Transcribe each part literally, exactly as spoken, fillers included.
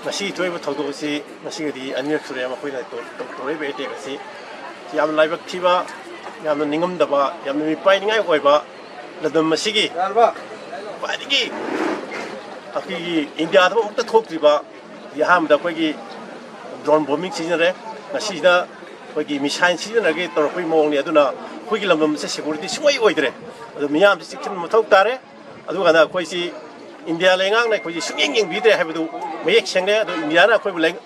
ꯉꯁꯤ ꯊꯣꯛꯏꯕ ꯊꯧꯗꯣꯛ ꯑꯁꯤ ꯉꯁꯤꯒꯗꯤ ꯑꯅꯤꯔꯛ ꯁꯨꯔꯦ ꯃꯈꯣꯏꯅ ꯇꯧ-, ꯇꯧ-, ꯇꯧꯔꯛꯏꯕ ꯑꯦꯇꯦꯛ ꯑꯁꯤ꯫ ꯌꯥꯝꯅ ꯂꯥꯏꯕꯛ ꯊꯤꯕ, ꯌꯥꯝꯅ ꯅꯤꯡꯉꯝꯗꯕ, ꯌꯥꯝꯅ ꯃꯤꯄꯥꯏꯅꯤꯡꯉꯥꯏ ꯑꯣꯏꯕ ꯂꯝꯗꯝ ꯑꯁꯤꯒꯤ ꯈ꯭ꯋꯥꯏꯗꯒꯤ ꯑꯩꯈꯣꯏꯒꯤ ꯏꯟꯗꯤꯌꯥꯗ ꯑꯃꯨꯛꯇ ꯊꯣꯛꯇ꯭ꯔꯤꯕ, ꯑꯍꯥꯟꯕꯗ ꯑꯩꯈꯣꯏꯒꯤ ꯗ꯭ꯔꯣꯟ ꯕꯣꯝꯕꯤꯡ ꯁꯤꯖꯤꯟꯅꯔꯦ꯫ ꯉꯁꯤꯁꯤꯅ ꯑꯩꯈꯣꯏꯒꯤ ꯃꯤꯁꯥꯏꯜ ꯁꯤꯖꯤꯟꯅꯔꯒ ꯇꯧꯔꯛꯄꯒꯤ ꯃꯑꯣꯡꯅꯤ꯫ ꯑꯗꯨꯅ ꯑꯩꯈꯣꯏꯒꯤ ꯂꯝꯗꯝ ꯑꯁꯦ ꯁꯦꯀ꯭ꯌꯨꯔꯤꯇꯤ ꯁꯨꯡꯑꯣꯏ ꯑꯣꯏꯗ꯭ꯔꯦ꯫ ꯑꯗꯨ ꯃꯤꯌꯥꯝꯁꯤ ꯆꯦꯛꯁꯤꯟꯕ ꯃꯊꯧ ꯇꯥꯔꯦ꯫ ꯑꯗꯨꯀꯥꯟꯗ ꯑꯩꯈꯣꯏꯁꯤ ꯏꯟꯗꯤꯌꯥ ꯂꯩꯉꯥꯛꯅ ꯑꯩꯈꯣꯏꯁꯤ ꯁꯨꯡꯌꯦꯡ ꯌꯦꯡꯕꯤꯗ꯭ꯔꯦ ꯍꯥꯏꯕꯗꯨ ꯃꯌꯦꯛ ꯁꯦꯡꯂꯦ꯫ ꯑꯗꯣ ꯏꯟꯗꯤꯌꯥꯅ ꯑꯩꯈꯣꯏꯕꯨ ꯂꯩ-,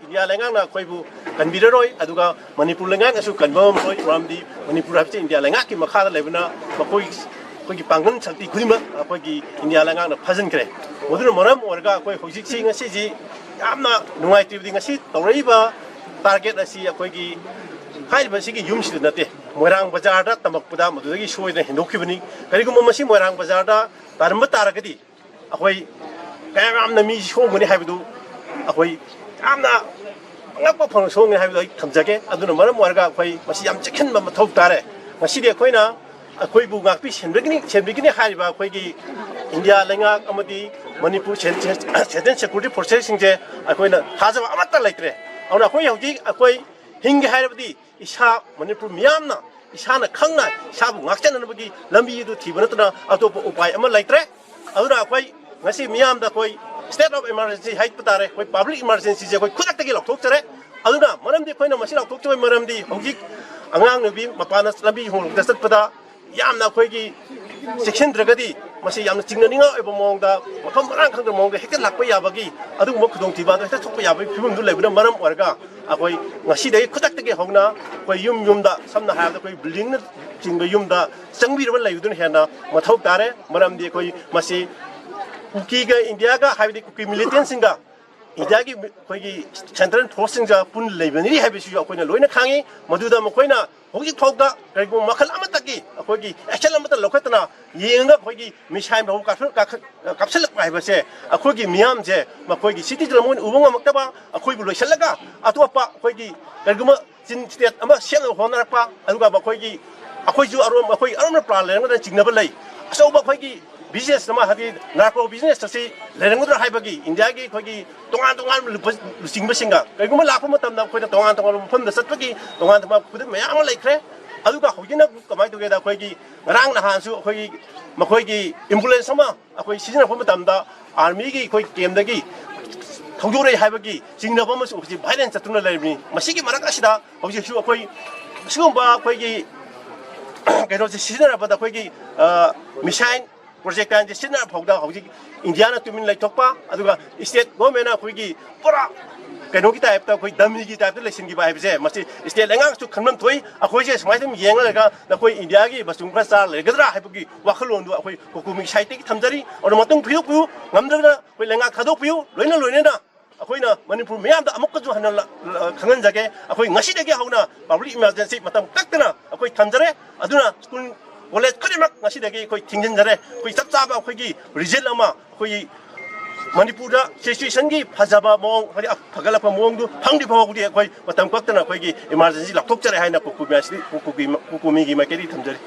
ꯏꯟꯗꯤꯌꯥ ꯂꯩꯉꯥꯛꯅ ꯑꯩꯈꯣꯏꯕꯨ ꯀꯟꯕꯤꯔꯔꯣꯏ꯫ ꯑꯗꯨꯒ ꯃꯅꯤꯄꯨꯔ ꯂꯩꯉꯥꯛꯅꯁꯨ ꯀꯟꯕ ꯉꯝꯃꯔꯣꯏ꯫ ꯃꯔꯝꯗꯤ ꯃꯅꯤꯄꯨꯔ ꯍꯥꯏꯕꯁꯤ ꯏꯟꯗꯤꯌꯥ ꯂꯩꯉꯥꯛꯀꯤ ꯃꯈꯥꯗ ꯂꯩꯕꯅ ꯃꯈꯣꯏ, ꯑꯩꯈꯣꯏꯒꯤ ꯄꯥꯡꯒꯜ ꯁꯛꯇꯤ ꯈꯨꯗꯤꯡꯃꯛ ꯑꯩꯈꯣꯏꯒꯤ ꯏꯟꯗꯤꯌꯥ ꯂꯩꯉꯥꯛꯅ ꯐꯥꯖꯤꯟꯈ꯭ꯔꯦ꯫ ꯃꯗꯨꯅ ꯃꯔꯝ ꯑꯣꯏꯔꯒ ꯑꯩꯈꯣꯏ ꯍꯧꯖꯤꯛꯁꯤ, ꯉꯁꯤꯁꯤ ꯌꯥꯝꯅ ꯅꯨꯡꯉꯥꯏꯇ꯭ꯔꯤꯕꯗꯤ, ꯉꯁꯤ ꯇꯧꯔꯛꯏꯕ ꯇꯥꯔꯒꯦꯠ ꯑꯁꯤ ꯑꯩꯈꯣꯏꯒꯤ ꯍꯥꯏꯔꯤꯕꯁꯤꯒꯤ ꯌꯨꯝꯁꯤꯗ ꯅꯠꯇꯦ, ꯃꯣꯏꯔꯥꯡ ꯕꯖꯥꯔꯗ ꯇꯝꯃꯛꯄꯗ ꯃꯗꯨꯗꯒꯤ ꯁꯣꯏꯗꯅ ꯍꯦꯟꯗꯣꯛꯈꯤꯕꯅꯤ꯫ ꯀꯔꯤꯒꯨꯝꯕ ꯃꯁꯤ ꯃꯣꯏꯔꯥꯡ ꯕꯖꯥꯔꯗ ꯇꯥꯔꯝꯕ ꯇꯥꯔꯒꯗꯤ ꯑꯩꯈꯣꯏ ꯀꯌꯥꯝ ꯌꯥꯝꯅ ꯃꯤ ꯁꯣꯛꯑꯝꯒꯅꯤ ꯍꯥꯏꯕꯗꯨ ꯑꯩꯈꯣꯏ ꯌꯥꯝꯅ ꯑꯉꯛꯄ ꯐꯪꯅ ꯁꯣꯛꯑꯝꯒꯅꯤ ꯍꯥꯏꯕꯗꯨ ꯑꯩ ꯊꯝꯖꯒꯦ꯫ ꯑꯗꯨꯅ ꯃꯔꯝ ꯑꯣꯏꯔꯒ ꯑꯩꯈꯣꯏ ꯃꯁꯤ ꯌꯥꯝ ꯆꯦꯛꯁꯤꯟꯕ ꯃꯊꯧ ꯇꯥꯔꯦ꯫ ꯉꯁꯤꯗꯤ ꯑꯩꯈꯣꯏꯅ ꯑꯩꯈꯣꯏꯕꯨ ꯉꯥꯛꯄꯤ ꯁꯦꯟꯕꯤꯒꯅꯤ, ꯁꯦꯟꯕꯤꯒꯅꯤ ꯍꯥꯏꯔꯤꯕ ꯑꯩꯈꯣꯏꯒꯤ ꯏꯟꯗꯤꯌꯥ ꯂꯩꯉꯥꯛ ꯑꯃꯗꯤ ꯃꯅꯤꯄꯨꯔ ꯁꯦꯟ-, ꯁꯦꯟ-, ꯁꯦꯟꯇ꯭ꯔꯦꯜ ꯁꯦꯀ꯭ꯌꯨꯔꯤꯇꯤ ꯐꯣꯔꯁꯦꯁꯁꯤꯡꯁꯦ ꯑꯩꯈꯣꯏꯅ ꯊꯥꯖꯕ ꯑꯃꯠꯇ ꯂꯩꯇ꯭ꯔꯦ꯫ ꯑꯗꯨꯅ ꯑꯩꯈꯣꯏ ꯍꯧꯖꯤꯛ ꯑꯩꯈꯣꯏ ꯍꯤꯡꯒꯦ ꯍꯥꯏꯔꯕꯗꯤ ꯏꯁꯥ, ꯃꯅꯤꯄꯨꯔ ꯃꯤꯌꯥꯝꯅ ꯏꯁꯥꯅ ꯈꯪꯅ ꯏꯁꯥꯕꯨ ꯉꯥꯛꯆꯅꯅꯕꯒꯤ ꯂꯝꯕꯤ ꯑꯗꯨ ꯊꯤꯕ ꯅꯠꯇꯅ ꯑꯇꯣꯞꯄ ꯎꯄꯥꯏ ꯑꯃ ꯂꯩꯇ꯭ꯔꯦ꯫ ꯑꯗꯨꯅ ꯑꯩꯈꯣꯏ ꯉꯁꯤ ꯃꯤꯌꯥꯝꯗ ꯑꯩꯈꯣꯏ state of emergency ꯍꯥꯏꯕ ꯇꯥꯔꯦ, ꯑꯩꯈꯣꯏ ꯄꯕ꯭ꯂꯤꯛ ꯏꯃꯥꯔꯖꯦꯟꯁꯤꯁꯦ ꯑꯩꯈꯣꯏ ꯈꯨꯗꯛꯇꯒꯤ ꯂꯥꯎꯊꯣꯛꯆꯔꯦ꯫ ꯑꯗꯨꯅ ꯃꯔꯝꯗꯤ ꯑꯩꯈꯣꯏꯅ ꯃꯁꯤ ꯂꯥꯎꯊꯣꯛꯆꯕꯒꯤ ꯃꯔꯝꯗꯤ ꯍꯧꯖꯤꯛ ꯑꯉꯥꯡ ꯅꯨꯄꯤ ꯃꯄꯥꯟꯗ ꯂꯝꯕꯤ ꯍꯣꯡꯂꯛꯇ ꯆꯠꯄꯗ ꯌꯥꯝꯅ ꯑꯩꯈꯣꯏꯒꯤ ꯆꯦꯛꯁꯤꯟꯗ꯭ꯔꯒꯗꯤ ꯃꯁꯤ ꯌꯥꯝꯅ ꯆꯤꯡꯅꯅꯤꯡꯉꯥꯏ ꯑꯣꯏꯕ ꯃꯑꯣꯡꯗ, ꯃꯐꯝ ꯃꯔꯥꯡ ꯈꯪꯗꯕ ꯃꯑꯣꯡꯗ ꯍꯦꯛꯇ ꯂꯥꯛꯄ ꯌꯥꯕꯒꯤ ꯑꯗꯨꯒꯨꯝꯕ ꯈꯨꯗꯣꯡꯊꯤꯕ ꯑꯗꯨ ꯍꯦꯛꯇ ꯊꯣꯛꯄ ꯌꯥꯕꯒꯤ ꯐꯤꯕꯝꯗꯨ ꯂꯩꯕꯅ ꯃꯔꯝ ꯑꯣꯏꯔꯒ ꯑꯩꯈꯣꯏ ꯉꯁꯤꯗꯒꯤ ꯈꯨꯗꯛꯇꯒꯤ ꯍꯧꯅ ꯑꯩꯈꯣꯏ ꯌꯨꯝ ꯌꯨꯝꯗ, ꯁꯝꯅ ꯍꯥꯏꯔꯕꯗ ꯑꯩꯈꯣꯏ buildingꯅ ꯆꯤꯡꯕ ꯌꯨꯝꯗ ꯆꯪꯕꯤꯔꯕ ꯂꯩꯕꯗꯨꯅ ꯍꯦꯟꯅ ꯃꯊꯧ ꯇꯥꯔꯦ꯫ ꯃꯔꯝꯗꯤ ꯑꯩꯈꯣꯏ ꯃꯁꯤ ꯀꯨꯀꯤꯒ ꯏꯟꯗꯤꯌꯥꯒ, ꯍꯥꯏꯕꯗꯤ ꯀꯨꯀꯤ militantꯁꯤꯡꯒ ꯏꯟꯗꯤꯌꯥꯒꯤ ꯑꯩꯈꯣꯏꯒꯤ central forceꯁꯤꯡꯒ ꯄꯨꯟꯅ ꯂꯩꯃꯤꯟꯅꯔꯤ ꯍꯥꯏꯕꯁꯤꯁꯨ ꯑꯩꯈꯣꯏꯅ ꯂꯣꯏꯅ ꯈꯪꯉꯤ꯫ ꯃꯗꯨꯗ ꯃꯈꯣꯏꯅ ꯍꯧꯖꯤꯛ ꯐꯥꯎꯗ ꯀꯔꯤꯒꯨꯝꯕ ꯃꯈꯜ ꯑꯃꯠꯇꯒꯤ ꯑꯩꯈꯣꯏꯒꯤ action ꯑꯃꯠꯇ ꯂꯧꯈꯠꯇꯅ ꯌꯦꯡꯉꯒ ꯑꯩꯈꯣꯏꯒꯤ missile ꯐꯥꯎꯕ ꯀꯥꯞꯁꯤꯜ-, ꯀꯥꯞꯁꯤꯜ-, ꯀꯥꯞꯁꯤꯜꯂꯛꯄ ꯍꯥꯏꯕꯁꯦ ꯑꯩꯈꯣꯏꯒꯤ ꯃꯤꯌꯥꯝꯁꯦ, ꯃꯈꯣꯏꯒꯤ citizen ꯃꯣꯏꯅ ꯎꯕ ꯉꯝꯃꯛꯇꯕ, ꯑꯩꯈꯣꯏꯕꯨ ꯂꯣꯏꯁꯤꯜꯂꯒ ꯑꯇꯣꯞꯄ ꯑꯩꯈꯣꯏꯒꯤ ꯀꯔꯤꯒꯨꯝꯕ ꯆꯤꯟ state ꯑꯃ ꯁꯦꯝꯅꯕ ꯍꯣꯠꯅꯔꯛꯄ, ꯑꯗꯨꯒ ꯃꯈꯣꯏꯒꯤ, ꯑꯩꯈꯣꯏꯁꯨ ꯑꯔꯣꯝ-, ꯑꯩꯈꯣꯏꯒꯤ ꯑꯔꯣꯝꯅ plan ꯂꯩꯔꯝꯒꯗ꯭ꯔꯥ ꯆꯤꯡꯅꯕ ꯂꯩ꯫ ꯑꯆꯧꯕ ꯑꯩꯈꯣꯏꯒꯤ ꯕꯤꯖꯤꯅꯦꯁ ꯑꯃ, ꯍꯥꯏꯗꯤ ꯅꯥꯔꯀꯣ ꯕꯤꯖꯤꯅꯦꯁ ꯑꯁꯤ ꯂꯩꯔꯝꯒꯗ꯭ꯔꯥ ꯍꯥꯏꯕꯒꯤ ꯏꯟꯗꯤꯌꯥꯒꯤ ꯑꯩꯈꯣꯏꯒꯤ ꯇꯣꯉꯥꯟ ꯇꯣꯉꯥꯟꯕ ꯂꯨꯄ-, ꯂꯨꯆꯤꯡꯕꯁꯤꯡꯒ ꯀꯔꯤꯒꯨꯝꯕ ꯂꯥꯛꯄ ꯃꯇꯝꯗ ꯑꯩꯈꯣꯏꯅ ꯇꯣꯉꯥꯟ ꯇꯣꯉꯥꯟꯕ ꯃꯐꯝꯗ ꯆꯠꯄꯒꯤ ꯇꯣꯉꯥꯟ ꯇꯣꯉꯥꯟꯕ ꯈꯨꯗꯝ ꯃꯌꯥꯝ ꯑꯃ ꯂꯩꯈ꯭ꯔꯦ꯫ ꯑꯗꯨꯒ ꯍꯧꯖꯤꯛꯅ ꯀꯃꯥꯏꯅ ꯇꯧꯒꯦꯗ, ꯑꯩꯈꯣꯏꯒꯤ ꯉꯔꯥꯡ ꯅꯍꯥꯟꯁꯨ ꯑꯩꯈꯣꯏꯒꯤ ꯃꯈꯣꯏꯒꯤ ꯑꯦꯝꯕꯨꯂꯦꯟꯁ ꯑꯃ ꯑꯩꯈꯣꯏ ꯁꯤꯖꯤꯟꯅꯔꯛꯄ ꯃꯇꯝꯗ ꯑꯥꯔꯃꯤꯒꯤ ꯑꯩꯈꯣꯏ ꯀꯦꯝꯗꯒꯤ ꯊꯧꯗꯣꯔꯛꯏ ꯍꯥꯏꯕꯒꯤ ꯆꯤꯡꯅꯕ ꯑꯃꯁꯨ ꯍꯧꯖꯤꯛ ꯚꯥꯏꯔꯦꯜ ꯆꯠꯇꯨꯅ ꯂꯩꯔꯤꯕꯅꯤ꯫ ꯃꯁꯤꯒꯤ ꯃꯔꯛ ꯑꯁꯤꯗ ꯍꯧꯖꯤꯛꯁꯨ ꯑꯩꯈꯣꯏ ꯁꯤꯒꯨꯝꯕ ꯑꯩꯈꯣꯏꯒꯤ ꯀꯩꯅꯣꯁꯦ ꯁꯤꯖꯤꯟꯅꯔꯛꯄꯗ ꯑꯩꯈꯣꯏꯒꯤ, ꯑ, ꯃꯤꯁꯥꯏꯜ ꯄ꯭ꯔꯣꯖꯦꯛꯇꯥꯏꯜꯁꯦ ꯁꯤꯖꯤꯟꯅꯔ ꯐꯥꯎꯗ ꯍꯧꯖꯤꯛ ꯏꯟꯗꯤꯌꯥꯅ ꯇꯨꯃꯤꯟ ꯂꯩꯊꯣꯛꯄ, ꯑꯗꯨꯒ ꯁ꯭ꯇꯦꯠ ꯒꯣꯔꯃꯦꯟꯅ ꯑꯩꯈꯣꯏꯒꯤ ꯄꯨꯔꯥ ꯀꯩꯅꯣꯒꯤ ꯇꯥꯏꯞꯇ, ꯑꯩꯈꯣꯏ ꯗꯃꯤꯒꯤ ꯇꯥꯏꯞꯇ ꯂꯩꯁꯤꯟꯈꯤꯕ ꯍꯥꯏꯕꯁꯦ, ꯃꯁꯤ ꯁ꯭ꯇꯦꯠ ꯂꯩꯉꯥꯛꯁꯨ ꯈꯪꯐꯝ ꯊꯣꯛꯏ꯫ ꯑꯩꯈꯣꯏꯁꯦ ꯁꯨꯃꯥꯏꯅ ꯑꯗꯨꯝ ꯌꯦꯡꯉ ꯂꯩꯔꯒ ꯅꯈꯣꯏ ꯏꯟꯗꯤꯌꯥꯒꯤ ꯃꯆꯨꯝ ꯈꯔ ꯆꯥꯔ ꯂꯩꯒꯗ꯭ꯔꯥ ꯍꯥꯏꯕꯒꯤ ꯋꯥꯈꯜꯂꯣꯟꯗꯨ ꯑꯩꯈꯣꯏ ꯀꯣꯀꯨꯃꯤ ꯁꯥꯏꯠꯇꯒꯤ ꯊꯝꯖꯔꯤ꯫ ꯑꯗꯨꯅ ꯃꯇꯨꯡ ꯐꯤꯗꯣꯛꯄꯤꯌꯨ, ꯉꯝꯗ꯭ꯔꯒꯅ ꯑꯩꯈꯣꯏ ꯂꯩꯉꯥꯛ ꯊꯥꯗꯣꯛꯄꯤꯌꯨ꯫ ꯂꯣꯏꯅ ꯂꯣꯏꯅꯅ ꯑꯩꯈꯣꯏꯅ ꯃꯅꯤꯄꯨꯔ ꯃꯤꯌꯥꯝꯗ ꯑꯃꯨꯛꯀꯁꯨ ꯍꯟꯅ ꯂ-, ꯂ-, ꯈꯪꯍꯟꯖꯒꯦ, ꯑꯩꯈꯣꯏ ꯉꯁꯤꯗꯒꯤ ꯍꯧꯅ ꯄꯕ꯭ꯂꯤꯛ ꯏꯃꯥꯔꯖꯦꯟꯁꯤ ꯃꯇꯝ ꯀꯛꯇꯅ ꯑꯩꯈꯣꯏ ꯊꯝꯖꯔꯦ꯫ ꯑꯗꯨꯅ ꯁ꯭ꯀꯨꯜ, ꯀꯣꯂꯦꯖ ꯈꯨꯗꯤꯡꯃꯛ ꯉꯁꯤꯗꯒꯤ ꯑꯩꯈꯣꯏ ꯊꯤꯡꯖꯤꯟꯖꯔꯦ꯫ ꯑꯩꯈꯣꯏ ꯆꯞ ꯆꯥꯕ ꯑꯩꯈꯣꯏꯒꯤ ꯔꯤꯖꯜ ꯑꯃ ꯑꯩꯈꯣꯏꯒꯤ ꯃꯅꯤꯄꯨꯔꯗ ꯁꯤꯆꯨꯋꯦꯁꯟꯒꯤ ꯐꯖꯕ ꯃꯑꯣꯡ, ꯍꯥꯏꯗꯤ ꯐꯒꯠꯂꯛꯄ ꯃꯑꯣꯡꯗꯨ ꯐꯪꯗ꯭ꯔꯤ ꯐꯥꯎꯕꯗꯤ ꯑꯩꯈꯣꯏ ꯃꯇꯝ ꯀꯛꯇꯅ ꯑꯩꯈꯣꯏꯒꯤ ꯏꯃꯥꯔꯖꯦꯟꯁꯤ ꯂꯥꯎꯊꯣꯛꯆꯔꯦ ꯍꯥꯏꯅ ꯀꯣꯀꯨꯃꯤ-, ꯀꯣꯀꯨꯃꯤ-, ꯀꯣꯀꯨꯃꯤꯒꯤ ꯃꯥꯏꯀꯩꯗꯒꯤ ꯊꯝꯖꯔꯤ꯫